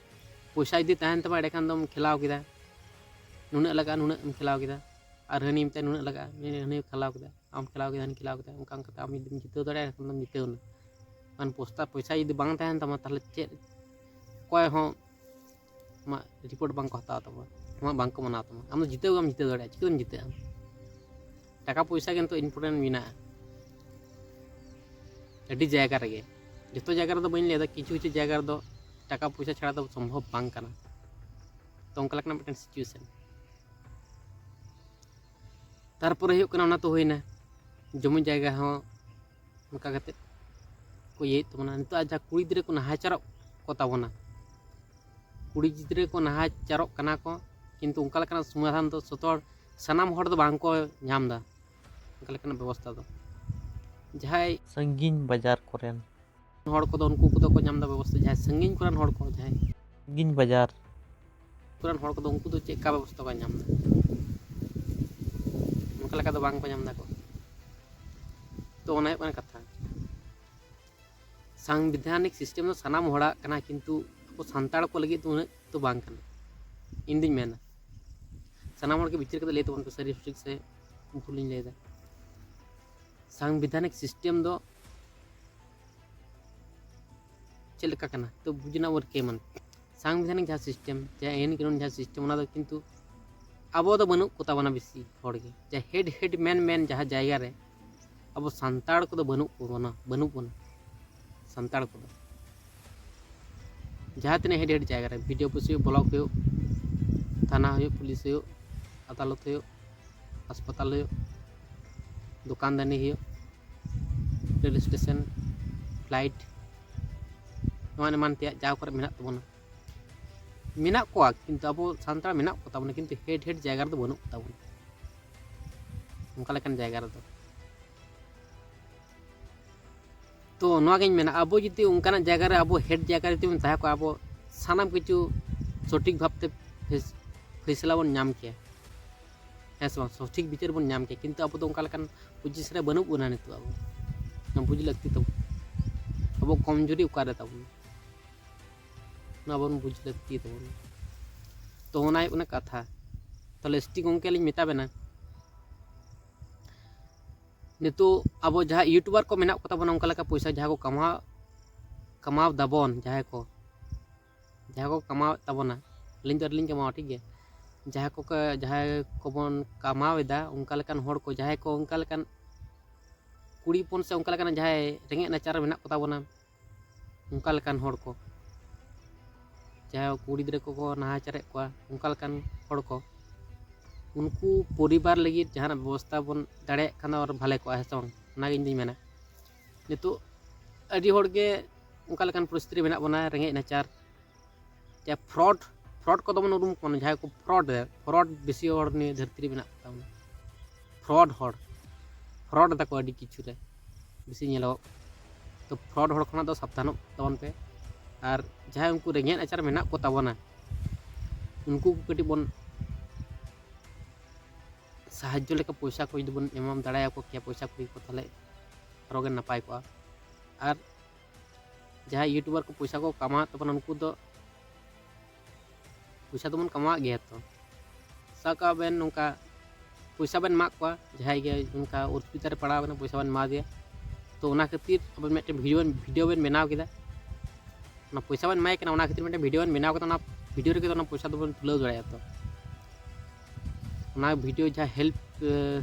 ᱯᱚᱭᱥᱟ ᱡᱩᱫᱤ ᱛᱟᱦᱮᱱ ᱛᱟᱢᱟ, ᱮᱸᱰᱮᱠᱷᱟᱱ ᱫᱚᱢ ᱠᱷᱮᱞᱟᱣ ᱠᱮᱫᱟ, ᱱᱩᱱᱟᱹᱜ ᱞᱟᱜᱟᱜᱼᱟ, ᱱᱩᱱᱟᱹᱜ ᱮᱢ ᱠᱷᱮᱞᱟᱣ ᱠᱮᱫᱟ, ᱟᱨ ᱦᱟᱹᱱᱤ ᱢᱮᱛᱟᱭ ᱱᱩᱱᱟᱹᱜ ᱞᱟᱜᱟᱜᱼᱟ, ᱦᱟᱹᱱᱤ, ᱦᱟᱹᱱᱤ ᱠᱷᱮᱞᱟᱣ ᱠᱮᱫᱟ, ᱟᱢ ᱠᱷᱮᱞᱟᱣ ᱠᱮᱫᱟ, ᱦᱟᱹᱱᱤ ᱠᱷᱮᱞᱟᱣ ᱠᱮᱫᱟ, ᱚᱱᱠᱟ ᱚᱱᱠᱟᱛᱮ ᱟᱢ ᱡᱩᱫᱤᱢ ᱡᱤᱛᱟᱹᱣ ᱫᱟᱲᱮᱭᱟᱜᱼᱟ, ᱮᱱᱠᱷᱟᱱ ᱫᱚᱢ ᱡᱤᱛᱟᱹᱣ ᱮᱱᱟ᱾ ᱠᱷᱟᱱ ᱯᱚᱭᱥᱟ, ᱯᱚᱭᱥᱟ ᱡᱩᱫᱤ ᱵᱟᱝ ᱛᱟᱦᱮᱱ ᱛᱟᱢᱟ, ᱛᱟᱦᱚᱞᱮ ᱪᱮᱫ, ᱚᱠᱚᱭ ᱦᱚᱸ ᱟᱢᱟᱜ ᱨᱤᱯᱳᱨᱴ ᱵᱟᱝ ᱠᱚ ᱦᱟᱛᱟᱣ ᱛᱟᱢᱟ, ᱟᱢᱟᱜ ᱵᱟᱝ ᱠᱚ ᱢᱟᱱᱟᱣ ᱛᱟᱢᱟ᱾ ᱟᱢ ᱫᱚ ᱡᱤᱛᱟᱹᱣ ᱵᱟᱢ ᱡᱤᱛᱟᱹᱣ ᱫᱟᱲᱮᱭᱟᱜᱼᱟ, ᱪᱤᱠᱟᱹᱛᱮᱢ ᱡᱤᱛᱟᱹᱜᱼᱟ? ᱴᱟᱠᱟ ᱯᱚᱭᱥᱟ ᱠᱤᱱᱛᱩ ᱤᱢᱯᱚᱨᱴᱮᱱᱴ ᱢᱮᱱᱟᱜᱼᱟ ᱟᱹᱰᱤ ᱡᱟᱭᱜᱟ ᱨᱮᱜᱮ᱾ ᱡᱚᱛᱚ ᱡᱟᱭᱜᱟ ᱨᱮᱫᱚ ᱵᱟᱹᱧ ᱞᱟᱹᱭᱫᱟ, ᱠᱤᱪᱷᱩ ᱠᱤᱪᱷᱩ ᱡᱟᱭᱜᱟ ᱨᱮᱫᱚ ᱴᱟᱠᱟ ᱯᱚᱭᱥᱟ ᱪᱷᱟᱲᱟ ᱫᱚ ᱥᱚᱢᱵᱷᱚᱵ ᱵᱟᱝ ᱠᱟᱱᱟ᱾ ᱛᱚ ᱚᱱᱠᱟ ᱞᱮᱠᱟᱱᱟᱜ ᱢᱤᱫᱴᱮᱱ ᱥᱤᱪᱩᱭᱮᱥᱚᱱ᱾ ᱛᱟᱨᱯᱚᱨᱮ ᱦᱩᱭᱩᱜ ᱠᱟᱱᱟ, ᱚᱱᱟ ᱛᱚ ᱦᱩᱭᱱᱟ, ᱡᱚᱢᱤ ᱡᱟᱭᱜᱟ ᱦᱚᱸ ᱚᱱᱠᱟ ᱠᱟᱛᱮᱫ ᱠᱚ ᱤᱭᱟᱹᱭᱮᱫ ᱛᱟᱵᱚᱱᱟ᱾ ᱱᱤᱛᱚᱜ ᱟᱨ ᱡᱟᱦᱟᱸ ᱠᱩᱲᱤ ᱜᱤᱫᱽᱨᱟᱹ ᱠᱚ ᱱᱟᱦᱟᱪᱟᱨᱚᱜ ᱠᱚ ᱛᱟᱵᱚᱱᱟ, ᱠᱩᱲᱤ ᱜᱤᱫᱽᱨᱟᱹ ᱠᱚ ᱱᱟᱦᱟᱪᱟᱨᱚᱜ ᱠᱟᱱᱟ ᱠᱚ, ᱠᱤᱱᱛᱩ ᱚᱱᱠᱟ ᱞᱮᱠᱟᱱᱟᱜ ᱥᱚᱢᱟᱫᱷᱟᱱ ᱫᱚ ᱡᱚᱛᱚ ᱦᱚᱲ, ᱥᱟᱱᱟᱢ ᱦᱚᱲ ᱫᱚ ᱵᱟᱝ ᱠᱚ ᱧᱟᱢ ᱮᱫᱟ ᱚᱱᱠᱟ ᱞᱮᱠᱟᱱᱟᱜ ᱵᱮᱵᱚᱥᱛᱷᱟ ᱫᱚ᱾ ᱡᱟᱦᱟᱸᱭ ᱥᱟᱺᱜᱤᱧ ᱵᱟᱡᱟᱨ ᱠᱚᱨᱮᱱ ᱦᱚᱲ ᱠᱚᱫᱚ, ᱩᱱᱠᱩ ᱠᱚᱫᱚ ᱠᱚ ᱧᱟᱢ ᱮᱫᱟ ᱵᱮᱵᱚᱥᱛᱷᱟ, ᱡᱟᱦᱟᱸᱭ ᱥᱟᱺᱜᱤᱧ ᱠᱚᱨᱮᱱ ᱦᱚᱲ ᱠᱚ, ᱡᱟᱦᱟᱸᱭ ᱥᱟᱺᱜᱤᱧ ᱵᱟᱡᱟᱨ ᱠᱚᱨᱮᱱ ᱦᱚᱲ ᱠᱚᱫᱚ, ᱩᱱᱠᱩ ᱫᱚ ᱪᱮᱫ ᱞᱮᱠᱟ ᱵᱮᱵᱚᱥᱛᱷᱟ ᱠᱚ ᱧᱟᱢ ᱮᱫᱟ? ᱚᱱᱠᱟ ᱞᱮᱠᱟ ᱫᱚ ᱵᱟᱝ ᱠᱚ ᱧᱟᱢ ᱮᱫᱟ ᱠᱚ᱾ ᱛᱚ ᱚᱱᱟ ᱦᱩᱭᱩᱜ ᱠᱟᱱᱟ ᱠᱟᱛᱷᱟ᱾ ᱥᱟᱝᱵᱤᱫᱷᱟᱱᱤᱠ ᱥᱤᱥᱴᱮᱢ ᱫᱚ ᱥᱟᱱᱟᱢ ᱦᱚᱲᱟᱜ ᱠᱟᱱᱟ, ᱠᱤᱱᱛᱩ ᱟᱵᱚ ᱥᱟᱱᱛᱟᱲ ᱠᱚ ᱞᱟᱹᱜᱤᱫ ᱫᱚ ᱩᱱᱟᱹᱜ ᱫᱚ ᱵᱟᱝ ᱠᱟᱱᱟ, ᱤᱧ ᱫᱩᱧ ᱢᱮᱱᱟ᱾ ᱥᱟᱱᱟᱢ ᱦᱚᱲ ᱜᱮ ᱵᱤᱪᱟᱹᱨ ᱠᱟᱛᱮ ᱞᱟᱹᱭ ᱛᱟᱵᱚᱱ ᱯᱮ, ᱥᱟᱹᱨᱤ ᱥᱚᱴᱷᱤᱠ ᱥᱮ ᱵᱷᱩᱞᱤᱧ ᱞᱟᱹᱭᱫᱟ᱾ ᱥᱟᱝᱵᱤᱫᱷᱟᱱᱤᱠ ᱥᱤᱥᱴᱮᱢ ᱫᱚ ᱪᱮᱫ ᱞᱮᱠᱟ ᱠᱟᱱᱟ? ᱛᱚ ᱵᱩᱡᱽ ᱨᱮᱱᱟᱜ ᱵᱚᱱ ᱨᱤᱠᱟᱹᱭ ᱢᱟ᱾ ᱥᱟᱝᱵᱤᱫᱷᱟᱱᱤᱠ ᱡᱟᱦᱟᱸ ᱥᱤᱥᱴᱮᱢ, ᱡᱟᱦᱟᱸ ᱟᱹᱭᱤᱱ ᱠᱟᱹᱱᱩᱱ ᱡᱟᱦᱟᱸ ᱥᱤᱥᱴᱮᱢ, ᱚᱱᱟ ᱫᱚ ᱠᱤᱱᱛᱩ ᱟᱵᱚ ᱫᱚ ᱵᱟᱹᱱᱩᱜ ᱠᱚ ᱛᱟᱵᱚᱱᱟ ᱵᱮᱥᱤ ᱦᱚᱲ ᱜᱮ᱾ ᱡᱟᱦᱟᱸ ᱦᱮᱰ ᱦᱮᱰ ᱢᱮᱱ ᱢᱮᱱ ᱡᱟᱦᱟᱸ ᱡᱟᱭᱜᱟ ᱨᱮ, ᱟᱵᱚ ᱥᱟᱱᱛᱟᱲ ᱠᱚᱫᱚ ᱵᱟᱹᱱᱩᱜ ᱵᱚᱱᱟ, ᱵᱟᱹᱱᱩᱜ ᱵᱚᱱᱟ ᱥᱟᱱᱛᱟᱲ ᱠᱚᱫᱚ᱾ ᱡᱟᱦᱟᱸ ᱛᱤᱱᱟᱹᱜ ᱦᱮᱰ ᱦᱮᱰ ᱡᱟᱭᱜᱟ ᱨᱮ, ᱵᱤ ᱰᱤ ᱚ ᱚᱯᱷᱤᱥ ᱦᱩᱭᱩᱜ, ᱵᱞᱚᱠ ᱦᱩᱭᱩᱜ, ᱛᱷᱟᱱᱟ ᱦᱩᱭᱩᱜ, ᱯᱩᱞᱤᱥ ᱦᱩᱭᱩᱜ, ᱟᱫᱟᱞᱚᱛ ᱦᱩᱭᱩᱜ, ᱦᱟᱥᱯᱟᱛᱟᱞ ᱦᱩᱭᱩᱜ, ᱫᱚᱠᱟᱱ ᱫᱟᱹᱱᱤ ᱦᱩᱭᱩᱜ, ᱨᱮᱞ ᱥᱴᱮᱥᱚᱱ, ᱯᱷᱞᱟᱭᱤᱴ, ᱮᱢᱟᱱ ᱮᱢᱟᱱ ᱛᱮᱭᱟᱜ ᱡᱟᱦᱟᱸ ᱠᱚᱨᱮ ᱢᱮᱱᱟᱜ ᱛᱟᱵᱚᱱᱟ, ᱢᱮᱱᱟᱜ ᱠᱚᱣᱟ, ᱠᱤᱱᱛᱩ ᱟᱵᱚ ᱥᱟᱱᱛᱟᱲ ᱢᱮᱱᱟᱜ ᱠᱚ ᱛᱟᱵᱚᱱᱟ, ᱠᱤᱱᱛᱩ ᱦᱮᱰ ᱦᱮᱰ ᱡᱟᱭᱜᱟ ᱨᱮᱫᱚ ᱵᱟᱹᱱᱩᱜ ᱠᱚ ᱛᱟᱵᱚᱱᱟ ᱚᱱᱠᱟ ᱞᱮᱠᱟᱱ ᱡᱟᱭᱜᱟ ᱨᱮᱫᱚ᱾ ᱛᱚ ᱱᱚᱣᱟᱜᱤᱧ ᱢᱮᱱᱟ, ᱟᱵᱚ ᱡᱩᱫᱤ ᱚᱱᱠᱟᱱᱟᱜ ᱡᱟᱭᱜᱟ ᱨᱮ, ᱟᱵᱚ ᱦᱮᱰ ᱡᱟᱭᱜᱟ ᱨᱮ ᱡᱩᱫᱤ ᱵᱚᱱ ᱛᱟᱦᱮᱸ ᱠᱚᱜᱼᱟ, ᱟᱵᱚ ᱥᱟᱱᱟᱢ ᱠᱤᱪᱷᱩ ᱥᱚᱴᱷᱤᱠ ᱵᱷᱟᱵᱽᱛᱮ ᱯᱷᱮᱥ-, ᱯᱷᱮᱥᱞᱟ ᱵᱚᱱ ᱧᱟᱢ ᱠᱮᱭᱟ, ᱦᱮᱸ ᱥᱮ ᱵᱟᱝ? ᱥᱚᱴᱷᱤᱠ ᱵᱤᱪᱟᱹᱨ ᱵᱚᱱ ᱧᱟᱢ ᱠᱮᱭᱟ, ᱠᱤᱱᱛᱩ ᱟᱵᱚ ᱫᱚ ᱚᱱᱠᱟ ᱞᱮᱠᱟᱱ ᱯᱚᱡᱤᱥᱚᱱ ᱨᱮ ᱵᱟᱹᱱᱩᱜ ᱵᱚᱱᱟ ᱱᱤᱛᱚᱜ᱾ ᱟᱵᱚ ᱚᱱᱟ ᱵᱩᱡᱽ ᱞᱟᱹᱠᱛᱤ ᱛᱟᱵᱚᱱ, ᱟᱵᱚ ᱠᱚᱢᱡᱩᱨᱤ ᱚᱠᱟᱨᱮ ᱛᱟᱵᱚᱱ, ᱚᱱᱟ ᱵᱚᱱ ᱵᱩᱡᱽ ᱞᱟᱹᱠᱛᱤ ᱛᱟᱵᱚᱱ᱾ ᱛᱚ ᱚᱱᱟ ᱦᱩᱭᱩᱜ ᱠᱟᱱᱟ ᱠᱟᱛᱷᱟ᱾ ᱛᱟᱦᱞᱮ ᱮᱥ ᱴᱤ ᱜᱚᱢᱠᱮ ᱞᱤᱧ ᱢᱮᱛᱟ ᱵᱮᱱᱟ, ᱱᱤᱛᱚᱜ ᱟᱵᱚ ᱡᱟᱦᱟᱸ ᱤᱭᱩᱴᱩᱵᱟᱨ ᱠᱚ ᱢᱮᱱᱟᱜ ᱠᱚᱛᱟ ᱵᱚᱱᱟ, ᱚᱱᱠᱟ ᱞᱮᱠᱟ ᱯᱚᱭᱥᱟ ᱡᱟᱦᱟᱸ ᱠᱚ ᱠᱟᱢᱟᱣ, ᱠᱟᱢᱟᱣ ᱫᱟᱵᱚᱱ, ᱡᱟᱦᱟᱸᱭ ᱠᱚ, ᱡᱟᱦᱟᱸᱭ ᱠᱚ ᱠᱟᱢᱟᱣᱮᱫ ᱛᱟᱵᱚᱱᱟ, ᱟᱹᱞᱤᱧ ᱫᱚ ᱟᱹᱞᱤᱧ ᱠᱟᱢᱟᱣᱟ, ᱴᱷᱤᱠ ᱜᱮᱭᱟ, ᱡᱟᱦᱟᱸᱭ ᱠᱚ, ᱡᱟᱦᱟᱸᱭ ᱠᱚᱵᱚᱱ ᱠᱟᱢᱟᱣ ᱮᱫᱟ, ᱚᱱᱠᱟ ᱞᱮᱠᱟᱱ ᱦᱚᱲ ᱠᱚ, ᱡᱟᱦᱟᱸᱭ ᱠᱚ ᱚᱱᱠᱟ ᱞᱮᱠᱟᱱ ᱠᱩᱲᱤ ᱦᱚᱯᱚᱱ ᱥᱮ ᱚᱱᱠᱟ ᱞᱮᱠᱟᱱ ᱡᱟᱦᱟᱸᱭ ᱨᱮᱸᱜᱮᱡ ᱱᱟᱪᱟᱨ ᱨᱮ ᱢᱮᱱᱟᱜ ᱠᱚᱛᱟ ᱵᱚᱱᱟ, ᱚᱱᱠᱟ ᱞᱮᱠᱟᱱ ᱦᱚᱲ ᱠᱚ, ᱡᱟᱦᱟᱸᱭ ᱠᱩᱲᱤ ᱜᱤᱫᱽᱨᱟᱹ ᱠᱚᱠᱚ ᱱᱟᱦᱟᱪᱟᱨᱮᱫ ᱠᱚᱣᱟ, ᱚᱱᱠᱟ ᱞᱮᱠᱟᱱ ᱦᱚᱲ ᱠᱚ, ᱩᱱᱠᱩ ᱯᱚᱨᱤᱵᱟᱨ ᱞᱟᱹᱜᱤᱫ ᱡᱟᱦᱟᱱᱟᱜ ᱵᱮᱵᱚᱥᱛᱷᱟ ᱵᱚᱱ ᱫᱟᱲᱮᱭᱟᱜ ᱠᱷᱟᱱ ᱫᱚ ᱟᱨ ᱵᱷᱟᱞᱮ ᱠᱚᱜᱼᱟ, ᱦᱮᱸ ᱥᱮ ᱵᱟᱝ? ᱚᱱᱟᱜᱮ ᱤᱧ ᱫᱩᱧ ᱢᱮᱱᱟ᱾ ᱱᱤᱛᱚᱜ ᱟᱹᱰᱤ ᱦᱚᱲ ᱜᱮ ᱚᱱᱠᱟ ᱞᱮᱠᱟᱱ ᱯᱚᱨᱤᱥᱛᱷᱤᱛᱤ ᱨᱮ ᱢᱮᱱᱟᱜ ᱵᱚᱱᱟ, ᱨᱮᱸᱜᱮᱡ ᱱᱟᱪᱟᱨ, ᱡᱟ ᱯᱷᱨᱚᱰ, ᱯᱷᱨᱚᱰ ᱠᱚᱫᱚ ᱵᱚᱱ ᱩᱨᱩᱢ ᱠᱚᱣᱟ, ᱡᱟᱦᱟᱸᱭ ᱠᱚ ᱯᱷᱨᱚᱰ ᱮᱫᱟ, ᱯᱷᱨᱚᱰ ᱵᱮᱥᱤ ᱦᱚᱲ ᱱᱤᱭᱟᱹ ᱫᱷᱟᱹᱨᱛᱤ ᱨᱮ ᱢᱮᱱᱟᱜ ᱠᱚ ᱛᱟᱵᱚᱱᱟ᱾ ᱯᱷᱨᱚᱰ ᱦᱚᱲ, ᱯᱷᱨᱚᱰ ᱮᱫᱟᱠᱚ ᱟᱹᱰᱤ ᱠᱤᱪᱷᱩ ᱨᱮ, ᱵᱮᱥᱤ ᱧᱮᱞᱚᱜ᱾ ᱛᱚ ᱯᱷᱨᱚᱰ ᱦᱚᱲ ᱠᱷᱚᱱᱟᱜ ᱫᱚ ᱥᱟᱵᱫᱷᱟᱱᱚᱜ ᱛᱟᱵᱚᱱ ᱯᱮ᱾ ᱟᱨ ᱡᱟᱦᱟᱸᱭ ᱩᱱᱠᱩ ᱨᱮᱸᱜᱮᱡ ᱱᱟᱪᱟᱨ ᱢᱮᱱᱟᱜ ᱠᱚ ᱛᱟᱵᱚᱱᱟ, ᱩᱱᱠᱩ ᱠᱚ ᱠᱟᱹᱴᱤᱡ ᱵᱚᱱ ᱥᱟᱦᱟᱡᱽᱡᱚ ᱞᱮᱠᱟ ᱯᱚᱭᱥᱟ ᱠᱚ ᱡᱩᱫᱤ ᱵᱚᱱ ᱮᱢᱟᱢ ᱫᱟᱲᱮᱭᱟᱠᱚ ᱠᱮᱭᱟ, ᱯᱚᱭᱥᱟ ᱠᱩᱲᱤ ᱠᱚ, ᱛᱟᱦᱚᱞᱮ ᱟᱨᱚ ᱜᱮ ᱱᱟᱯᱟᱭ ᱠᱚᱜᱼᱟ᱾ ᱟᱨ ᱡᱟᱦᱟᱸᱭ ᱤᱭᱩᱴᱩᱵᱟᱨ ᱠᱚ ᱯᱚᱭᱥᱟ ᱠᱚ ᱠᱟᱢᱟᱣᱮᱫ ᱛᱟᱵᱚᱱᱟ, ᱩᱱᱠᱩ ᱫᱚ ᱯᱚᱭᱥᱟ ᱫᱚᱵᱚᱱ ᱠᱟᱢᱟᱣᱮᱫ ᱜᱮᱭᱟ ᱛᱚ᱾ ᱥᱟᱵ ᱠᱟᱜ ᱵᱮᱱ ᱱᱚᱝᱠᱟ ᱯᱚᱭᱥᱟ ᱵᱮᱱ ᱮᱢᱟᱫ ᱠᱚᱣᱟ, ᱡᱟᱦᱟᱸᱭ ᱜᱮ ᱚᱱᱠᱟ ᱚᱥᱩᱵᱤᱫᱷᱟ ᱨᱮ ᱯᱟᱲᱟᱣ ᱠᱟᱱᱟ, ᱯᱚᱭᱥᱟ ᱵᱮᱱ ᱮᱢᱟ ᱫᱮᱭᱟ, ᱛᱚ ᱚᱱᱟ ᱠᱷᱟᱹᱛᱤᱨ ᱟᱵᱮᱱ ᱢᱤᱫᱴᱮᱱ ᱵᱷᱤᱰᱤᱭᱳ ᱵᱮᱱ, ᱵᱷᱤᱰᱤᱭᱳ ᱵᱮᱱ ᱵᱮᱱᱟᱣ ᱠᱮᱫᱟ᱾ ᱚᱱᱟ ᱯᱚᱭᱥᱟ ᱵᱮᱱ ᱮᱢᱟᱭ ᱠᱟᱱᱟ, ᱚᱱᱟ ᱠᱷᱟᱹᱛᱤᱨ ᱢᱤᱫᱴᱮᱱ ᱵᱷᱤᱰᱤᱭᱳ ᱵᱮᱱ ᱵᱮᱱᱟᱣ ᱠᱮᱫᱟ, ᱚᱱᱟ ᱵᱷᱤᱰᱤᱭᱳ ᱨᱮᱜᱮ ᱛᱚ ᱚᱱᱟ ᱯᱚᱭᱥᱟ ᱫᱚᱵᱮᱱ ᱛᱩᱞᱟᱹᱣ ᱫᱟᱲᱮᱭᱟᱜᱼᱟ ᱛᱚ᱾ ᱚᱱᱟ ᱵᱷᱤᱰᱤᱭᱳ ᱡᱟᱦᱟᱸ ᱦᱮᱞᱯ,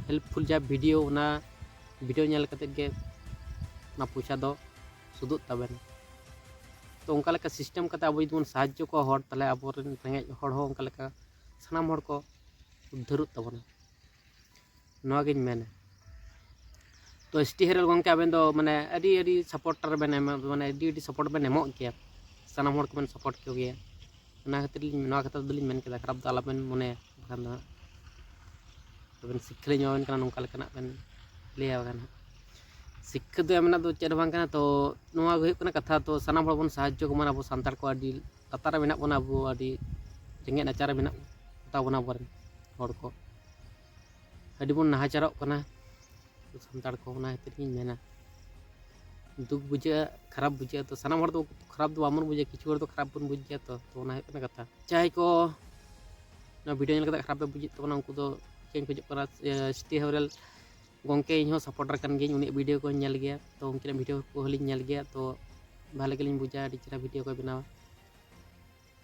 ᱦᱮᱞᱯᱯᱷᱩᱞ ᱡᱟᱦᱟᱸ ᱵᱷᱤᱰᱤᱭᱳ, ᱚᱱᱟ ᱵᱷᱤᱰᱤᱭᱳ ᱧᱮᱞ ᱠᱟᱛᱮᱫ ᱜᱮ ᱚᱱᱟ ᱯᱚᱭᱥᱟ ᱫᱚ ᱥᱩᱫᱚᱜ ᱛᱟᱵᱮᱱᱟ᱾ ᱛᱚ ᱚᱱᱠᱟ ᱞᱮᱠᱟ ᱥᱤᱥᱴᱮᱢ ᱠᱟᱛᱮ ᱟᱵᱚ ᱡᱩᱫᱤ ᱵᱚᱱ ᱥᱟᱦᱟᱡᱽᱡᱚ ᱠᱚᱣᱟ ᱦᱚᱲ, ᱛᱟᱦᱚᱞᱮ ᱟᱵᱚᱨᱮᱱ ᱨᱮᱸᱜᱮᱡ ᱦᱚᱲ ᱦᱚᱸ ᱚᱱᱠᱟ ᱞᱮᱠᱟ ᱥᱟᱱᱟᱢ ᱦᱚᱲ ᱠᱚ ᱩᱫᱽᱫᱷᱟᱹᱨᱚᱜ ᱛᱟᱵᱚᱱᱟ, ᱱᱚᱣᱟᱜᱤᱧ ᱢᱮᱱᱟ᱾ ᱛᱚ ᱮᱥ ᱴᱤ ᱦᱮᱨᱮᱞ ᱜᱚᱢᱠᱮ, ᱟᱵᱮᱱ ᱫᱚ ᱢᱟᱱᱮ ᱟᱹᱰᱤ ᱟᱹᱰᱤ ᱥᱟᱯᱳᱨᱴᱟᱨ ᱵᱮᱱ ᱮᱢᱟ, ᱢᱟᱱᱮ ᱟᱹᱰᱤ ᱟᱹᱰᱤ ᱥᱟᱯᱳᱨᱴ ᱵᱮᱱ ᱮᱢᱚᱜ ᱜᱮᱭᱟ, ᱥᱟᱱᱟᱢ ᱦᱚᱲ ᱠᱚᱵᱮᱱ ᱥᱟᱯᱳᱨᱴ ᱠᱚᱜᱮᱭᱟ᱾ ᱚᱱᱟ ᱠᱷᱟᱹᱛᱤᱨ ᱞᱤᱧ, ᱱᱚᱣᱟ ᱠᱟᱛᱷᱟ ᱫᱚᱞᱤᱧ ᱢᱮᱱ ᱠᱮᱫᱟ, ᱠᱷᱟᱨᱟᱯ ᱫᱚ ᱟᱞᱚᱵᱮᱱ ᱢᱚᱱᱮᱭᱟ᱾ ᱵᱟᱠᱷᱟᱱ ᱫᱚ ᱦᱟᱸᱜ ᱟᱵᱮᱱ ᱥᱤᱠᱠᱷᱟ ᱞᱤᱧ ᱮᱢᱟᱵᱮᱱ ᱠᱟᱱᱟ, ᱱᱚᱝᱠᱟ ᱞᱮᱠᱟᱱᱟᱜ ᱵᱮᱱ ᱞᱟᱹᱭᱟ᱾ ᱵᱟᱠᱷᱟᱱ ᱦᱟᱸᱜ ᱥᱤᱠᱠᱷᱟ ᱫᱚ ᱮᱢ ᱨᱮᱱᱟᱜ ᱫᱚ ᱪᱮᱫ ᱦᱚᱸ ᱵᱟᱝ ᱠᱟᱱᱟ᱾ ᱛᱚ ᱱᱚᱣᱟ ᱜᱮ ᱦᱩᱭᱩᱜ ᱠᱟᱱᱟ ᱠᱟᱛᱷᱟ᱾ ᱛᱚ ᱥᱟᱱᱟᱢ ᱦᱚᱲ ᱵᱚᱱ ᱥᱟᱦᱟᱡᱽᱡᱚ ᱠᱚᱢᱟ, ᱟᱵᱚ ᱥᱟᱱᱛᱟᱲ ᱠᱚ ᱟᱹᱰᱤ ᱞᱟᱛᱟᱨ ᱨᱮ ᱢᱮᱱᱟᱜ ᱵᱚᱱᱟ, ᱟᱵᱚ ᱟᱹᱰᱤ ᱨᱮᱸᱜᱮᱡ ᱱᱟᱪᱟᱨ ᱨᱮ ᱢᱮᱱᱟᱜ ᱛᱟᱵᱚᱱᱟ ᱟᱵᱚᱨᱮᱱ ᱦᱚᱲ ᱠᱚ, ᱟᱹᱰᱤ ᱵᱚᱱ ᱱᱟᱦᱟᱪᱟᱨᱚᱜ ᱠᱟᱱᱟ ᱥᱟᱱᱛᱟᱲ ᱠᱚ᱾ ᱚᱱᱟ ᱠᱷᱟᱹᱛᱤᱨ ᱜᱤᱧ ᱢᱮᱱᱟ, ᱫᱩᱠ ᱵᱩᱡᱷᱟᱹᱜᱼᱟ, ᱠᱷᱟᱨᱟᱯ ᱵᱩᱡᱷᱟᱹᱜᱼᱟ᱾ ᱛᱚ ᱥᱟᱱᱟᱢ ᱦᱚᱲ ᱫᱚ ᱠᱷᱟᱨᱟᱯ ᱫᱚ ᱵᱟᱵᱚᱱ ᱵᱩᱡᱷᱟᱹᱜᱼᱟ, ᱠᱤᱪᱷᱩ ᱦᱚᱲ ᱫᱚ ᱠᱷᱟᱨᱟᱯ ᱵᱚᱱ ᱵᱩᱡᱽ ᱜᱮᱭᱟ᱾ ᱛᱚ ᱛᱚ ᱚᱱᱟ ᱦᱩᱭᱩᱜ ᱠᱟᱱᱟ ᱠᱟᱛᱷᱟ᱾ ᱡᱟᱦᱟᱸᱭ ᱠᱚ ᱱᱚᱣᱟ ᱵᱷᱤᱰᱤᱭᱳ ᱧᱮᱞ ᱠᱟᱛᱮ ᱠᱷᱟᱨᱟᱯ ᱯᱮ ᱵᱩᱡᱮᱫ ᱛᱟᱵᱚᱱᱟ, ᱩᱱᱠᱩ ᱫᱚ ᱪᱮᱫ ᱤᱧ ᱠᱷᱚᱡᱚᱜ ᱠᱟᱱᱟ, ᱮ, ᱮᱥ ᱴᱤ ᱦᱮᱨᱮᱞ ᱜᱚᱢᱠᱮ, ᱤᱧ ᱦᱚᱸ ᱥᱟᱯᱳᱨᱴᱟᱨ ᱠᱟᱱ ᱜᱤᱭᱟᱹᱧ, ᱩᱱᱤᱭᱟᱜ ᱵᱷᱤᱰᱤᱭᱳ ᱠᱚᱧ ᱧᱮᱞ ᱜᱮᱭᱟ᱾ ᱛᱚ ᱩᱱᱠᱤᱱᱟᱜ ᱵᱷᱤᱰᱤᱭᱳ ᱠᱚᱦᱚᱸ ᱞᱤᱧ ᱧᱮᱞ ᱜᱮᱭᱟ᱾ ᱛᱚ ᱵᱷᱟᱞᱮ ᱜᱮᱞᱤᱧ ᱵᱩᱡᱟ, ᱟᱹᱰᱤ ᱪᱮᱦᱨᱟ ᱵᱷᱤᱰᱤᱭᱳ ᱠᱚᱭ ᱵᱮᱱᱟᱣᱟ᱾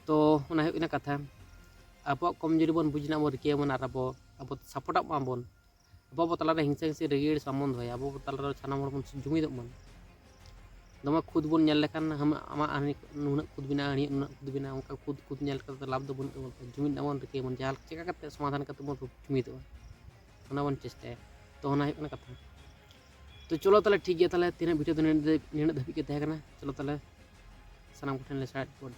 ᱛᱚ ᱚᱱᱟ ᱦᱩᱭᱩᱜ ᱠᱟᱱᱟ ᱠᱟᱛᱷᱟ, ᱟᱵᱚᱣᱟᱜ ᱠᱚᱢᱡᱩᱨᱤ ᱵᱚᱱ ᱵᱩᱡᱽ ᱨᱮᱱᱟᱜ ᱵᱚᱱ ᱨᱤᱠᱟᱹᱭ ᱢᱟ ᱟᱨ ᱟᱵᱚ, ᱟᱵᱚ ᱥᱟᱯᱳᱨᱴᱟᱜ ᱢᱟᱵᱚᱱ᱾ ᱟᱵᱚ ᱟᱵᱚ ᱛᱟᱞᱟᱨᱮ ᱦᱤᱝᱥᱟᱹ ᱦᱤᱝᱥᱤ ᱨᱟᱹᱜᱤ ᱟᱹᱲᱤᱥ ᱵᱟᱵᱚᱱ ᱫᱚᱦᱚᱭᱟ, ᱟᱵᱚ ᱟᱵᱚ ᱛᱟᱞᱟᱨᱮ ᱥᱟᱱᱟᱢ ᱦᱚᱲ ᱵᱚᱱ ᱡᱩᱢᱤᱫᱚᱜ ᱢᱟ᱾ ᱫᱚᱢᱮ ᱠᱷᱩᱫ ᱵᱚᱱ ᱧᱮᱞ ᱞᱮᱠᱷᱟᱱ ᱦᱟᱢ-, ᱟᱢᱟᱜ ᱦᱟᱹᱱᱤ ᱱᱩᱱᱟᱹᱜ ᱠᱷᱩᱫ ᱢᱮᱱᱟᱜᱼᱟ, ᱦᱟᱹᱱᱤᱭᱟᱜ ᱱᱩᱱᱟᱹᱜ ᱠᱷᱩᱫ ᱢᱮᱱᱟᱜᱼᱟ, ᱚᱱᱠᱟ ᱠᱷᱩᱫ ᱠᱷᱩᱫ ᱧᱮᱞ ᱠᱟᱛᱮ ᱞᱟᱵᱷ ᱫᱚ ᱵᱟᱹᱱᱩᱜ ᱛᱟᱵᱚᱱᱟ᱾ ᱡᱩᱢᱤᱫ ᱨᱮᱱᱟᱜ ᱵᱚᱱ ᱨᱤᱠᱟᱹᱭ ᱵᱚᱱ, ᱡᱟᱦᱟᱸ ᱪᱮᱠᱟ ᱠᱟᱛᱮ ᱥᱚᱢᱟᱫᱷᱟᱱ ᱠᱟᱛᱮ ᱵᱚᱱ ᱡᱩᱢᱤᱫᱚᱜᱼᱟ, ᱚᱱᱟ ᱵᱚᱱ ᱪᱮᱥᱴᱟᱭᱟ᱾ ᱛᱚ ᱚᱱᱟ ᱦᱩᱭᱩᱜ ᱠᱟᱱᱟ ᱠᱟᱛᱷᱟ᱾ ᱛᱚ ᱪᱚᱞᱚ ᱛᱟᱦᱚᱞᱮ ᱴᱷᱤᱠ ᱜᱮᱭᱟ, ᱛᱟᱦᱚᱞᱮ ᱛᱮᱦᱮᱧᱟᱜ ᱵᱷᱤᱰᱤᱭᱳ ᱫᱚ ᱱᱤᱱᱟᱹᱜ ᱫᱷᱟᱹᱵᱤᱡ ᱜᱮ ᱛᱟᱦᱮᱸ ᱠᱟᱱᱟ᱾ ᱪᱚᱞᱚ ᱛᱟᱦᱚᱞᱮ ᱥᱟᱱᱟᱢ ᱠᱚᱴᱷᱮᱱ ᱞᱮ ᱥᱟᱭ ᱡᱚᱦᱟᱨ᱾